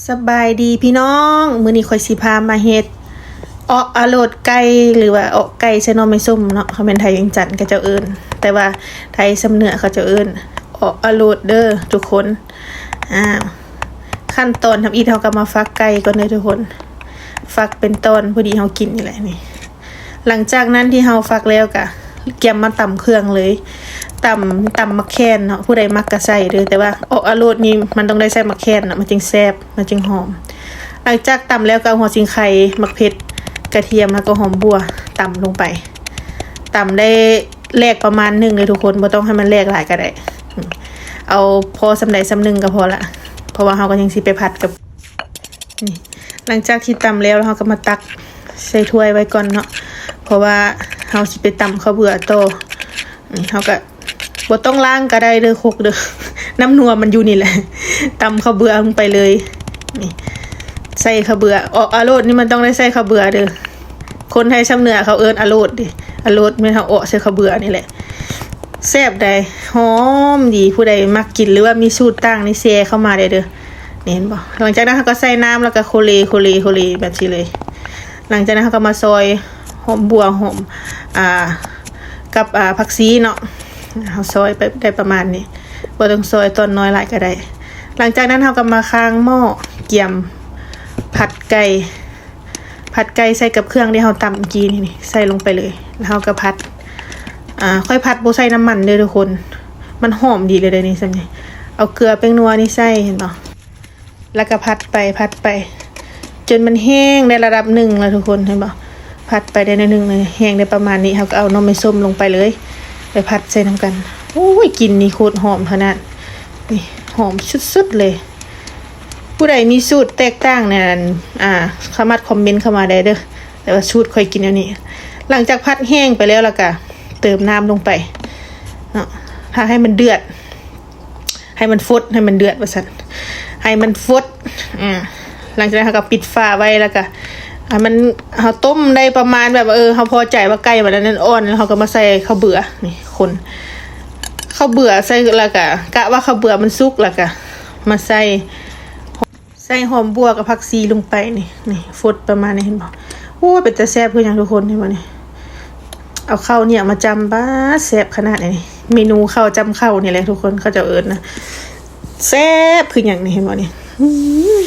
ສະບາຍດີພີ່ນ້ອງ, ມື້ນີ້ຂ້ອຍຊິພາມາເຮັດເອາະອະໂລດໄກ່ ຫຼືວ່າເອາະໄກ່ໃສ່ໜໍ່ໄມ້ສົ້ມເນາະ. ຄັນແມ່ນໄທວຽງຈັນເຂົາເຈົ້າເອີ້ນ, ແຕ່ວ່າໄທຊຳເໜືອເຂົາເຈົ້າເອີ້ນເອາະອະໂລດເດີທຸກຄົນ. ອ່າ ຂັ້ນຕອນທຳອິດເຮົາກໍມາຟັກໄກ່ກ່ອນເດີທຸກຄົນ, ຟັກເປັນຕອນພໍດີເຮົາກິນນີ້ແຫຼະນີ້. ຫຼັງຈາກນັ້ນທີ່ເຮົາຟັກແລ້ວກະກຽມມາຕຳເຄື່ອງເລີຍ, ຕຳ ຕຳໝາກແຄນເນາະ, ຜູ້ໃດມັກກະໃສ່ເດີ, ແຕ່ວ່າເອາະອະໂລດນີ້ມັນຕ້ອງໄດ້ໃສ່ໝາກແຄນເນາະ ມັນຈຶ່ງແຊບ ມັນຈຶ່ງຫອມ. ຫຼັງຈາກຕຳແລ້ວກໍເອົາຫົວສີໄຄ, ໝາກເຜັດ, ກະທຽມ ແລ້ວກໍຫອມບົ່ວຕຳລົງໄປ. ຕຳໄດ້ແຫຼກປະມານໜຶ່ງເລີຍທຸກຄົນ, ບໍ່ຕ້ອງໃຫ້ມັນແຫຼກຫຼາຍກໍໄດ້, ເອົາພໍສ່ຳໃດສ່ຳໜຶ່ງກໍພໍລະ, ເພາະວ່າເຮົາກໍຍັງຊິໄປຜັດກັບ ນີ້ ຫຼັງຈາກທີ່ຕຳແລ້ວ ເຮົາກໍມາຕັກໃສ່ຖ້ວຍໄວ້ກ່ອນເນາະ, ເພາະວ່າເຮົາຊິໄປຕຳເຂົ້າເບືອຕໍ່. ນີ້ ເຮົາກໍບໍ່ຕ້ອງລ້າງກໍໄດ້ເດີຄົກເດີ, ນ້ຳນົວມັນຢູ່ນີ້ແຫຼະ. ຕຳເຂົ້າເບືອລົງໄປເລີຍ. ນີ້ ໃສ່ເຂົ້າເບືອ, ເອາະອະໂລດນີ້ມັນຕ້ອງໄດ້ໃສ່ເຂົ້າເບືອເດີ. ຄົນໄທຊຳເໜືອເຂົາເອີ້ນອະໂລດເດ, ອະໂລດແມ່ນເຮົາເອາະໃສ່ເຂົ້າເບືອນີ້ແຫຼະ. ແຊບໃດ໋ ຫອມດີ. ຜູ້ໃດມັກກິນ ຫຼືວ່າມີສູດຕ່າງນີ້ແຊເຂົ້າມາໄດ້ເດີ. ນີ້ເຫັນບໍ່? ຫຼັງຈາກນັ້ນເຮົາກໍໃສ່ນ້ຳ ແລ້ວກໍໂຄເລ ໂຄເລ ໂຄເລແບບຊີ້ເລີຍ. ຫຼັງຈາກນັ້ນເຮົາກໍມາຊອຍຫອມບົ່ວ ຫອມ ອ່າ ກັບ ອ່າ ຜັກຊີເນາະ, ເຮົາຊອຍໄປໄດ້ປະມານນີ້, ບໍ່ຕ້ອງຊອຍຕອນນ້ອຍຫຼາຍກໍໄດ້. ຫຼັງຈາກນັ້ນເຮົາກໍມາຄາງໝໍ້ກຽມຜັດໄກ່. ຜັດໄກ່ໃສ່ກັບເຄື່ອງທີ່ເຮົາຕຳກີ້ນີ້ ໃສ່ລົງໄປເລີຍ ແລ້ວເຮົາກໍຜັດ. ອ່າ ຂ້ອຍຜັດບໍ່ໃສ່ນ້ຳມັນເດີທຸກຄົນ, ມັນຫອມດີເລີຍເດ້ນີ້. ສ່ຳນີ້ ເອົາເກືອແປ້ງນົວນີ້ໃສ່ ເຫັນບໍ່? ແລ້ວກໍຜັດໄປ ຜັດໄປ ຈົນມັນແຫ້ງໄດ້ລະດັບໜຶ່ງແລ້ວທຸກຄົນ ເຫັນບໍ່? ຜັດໄປໄດ້ໜ້ອຍໜຶ່ງ ແຫ້ງໄດ້ປະມານນີ້ ເຮົາກໍເອົາໜໍ່ໄມ້ສົ້ມລົງໄປເລີຍ ໄປຜັດໃສ່ນຳກັນ. ໂອ້ຍ ກິ່ນນີ້ໂຄດຫອມຂະໜາດ ນີ້ ຫອມສຸດໆເລີຍ. ຜູ້ໃດມີສູດແຕກຕ່າງແນວນັ້ນ ອ່າ ສາມາດຄອມເມັນເຂົ້າມາໄດ້ເດີ, ແຕ່ວ່າສູດຂ້ອຍກິນແນວນີ້. ຫຼັງຈາກຜັດແຫ້ງໄປແລ້ວ ແລ້ວກະເຕີມນ້ຳລົງໄປເນາະ, ຖ້າໃຫ້ມັນເດືອດ ໃຫ້ມັນຟົດ ໃຫ້ມັນເດືອດວ່າຊັ້ນ ໃຫ້ມັນຟົດ. ອາ ຫຼັງຈາກນັ້ນເຮົາກໍປິດຝາໄວ້ ແລ້ວກະໃຫ້ມັນ ເຮົາຕົ້ມໄດ້ປະມານແບບ ເອີ ເຮົາພໍໃຈວ່າໄກ່ມັນອັນນັ້ນອ່ອນ ແລ້ວເຮົາກໍມາໃສ່ເຂົ້າເບືອ ນີ້ ຄົນເຂົ້າເບືອໃສ່ ແລ້ວກະກະວ່າເຂົ້າເບືອມັນສຸກ ແລ້ວກະມາໃສ່ ໃສ່ຫອມບົ່ວກັບຜັກຊີລົງໄປ ນີ້ ນີ້ຟົດປະມານນີ້ ເຫັນບໍ່? ໂອ້ ເປັນຕາແຊບຄືຫຍັງທຸກຄົນ ເຫັນບໍ່ນີ້? ເອົາເຂົ້າໜຽວມາຈ້ຳ ບາດ ແຊບຂະໜາດນີ້. ເມນູເຂົ້າຈ້ຳເຂົ້ານີ້ແຫຼະທຸກຄົນ ເຂົາເຈົ້າເອີ້ນນະ ແຊບຄືຫຍັງນີ້ ເຫັນບໍ່ນີ້? ອືມ.